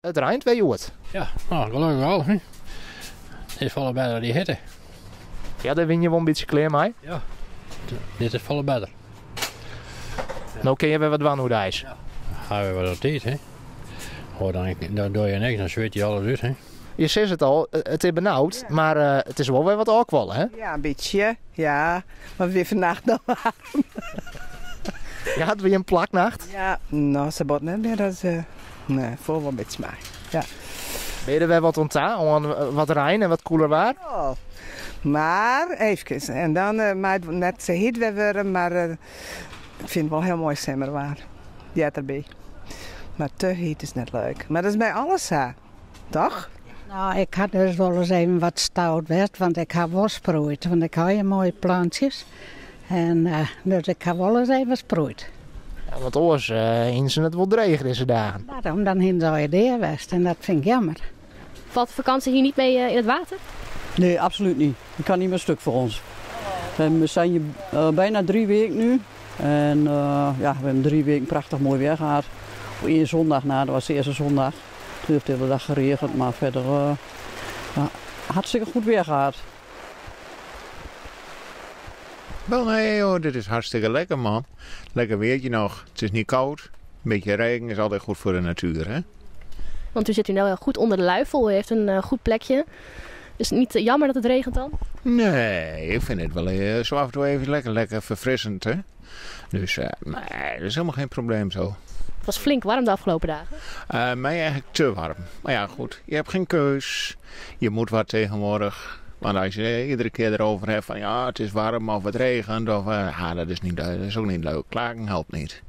It reint wer hjoed. Ja, no, gelokkich al. Hè. It is folle better dy hitte. Ja, dêr binne je wol in bytsje klear mei. Ja, dit is folle better. No kinne je wer wat dwaan oerdeis. Ja, ha we wat tiid, hè. Oh, dan doe je niks, dan swit je alles út, hè. Je sizze it al, it is benaud, mar it is wol wer wat ôfkuolle, hè? Ja, in bytsje. Ja, mar wie fannacht noch waarm. Ja, it wie in plaknacht. Ja, no, sa bot net mear. Dat, nee, foel wol in bytsje mei. Ja. Binne je der wer wat oan ta, oan wat rein en wat koeler waar? Oh, mar eefkes. En dan uh, mei it net sa hyt wer wurde, mar uh, ik fyn it wol hiel moai simmerwaar. Heart derby. Mar te hyt is net leuk. Mar dat is by alles sa, toch? No, ik ha dus wolris even wat stout west, want ik ha wol sproeid. Want ik ha hjir moaie plantsjes. En dus ik ha wolris even sproeid. Ja, want oars hienen se it wol dreech dizze dagen. Daarom, dan hienen se allegear dea west en dat fyn ik jammer. Valt de vakantie hier niet mee in het water? Nee, absoluut niet. Het kan niet meer stuk voor ons. We zijn hier bijna 3 weken nu. En ja, we hebben 3 weken prachtig mooi weer gehad. Op één zondag na, dat was de eerste zondag. Toen heeft de hele dag geregend, maar verder ja, hartstikke goed weer gehad. Wel nee joh, dit is hartstikke lekker, man. Lekker weertje nog. Het is niet koud. Een beetje regen is altijd goed voor de natuur, hè? Want u zit hier nu goed onder de luifel. U heeft een goed plekje. Is het niet jammer dat het regent dan? Nee, ik vind het wel zo af en toe even lekker, lekker verfrissend, hè? Dus nee, dat is helemaal geen probleem zo. Het was flink warm de afgelopen dagen. Mij eigenlijk te warm. Maar ja, goed, je hebt geen keus. Je moet wat tegenwoordig. Want als je iedere keer erover hebt van ja, het is warm of het regent, of, ja, dat is, niet, dat is ook niet leuk. Klagen helpt niet.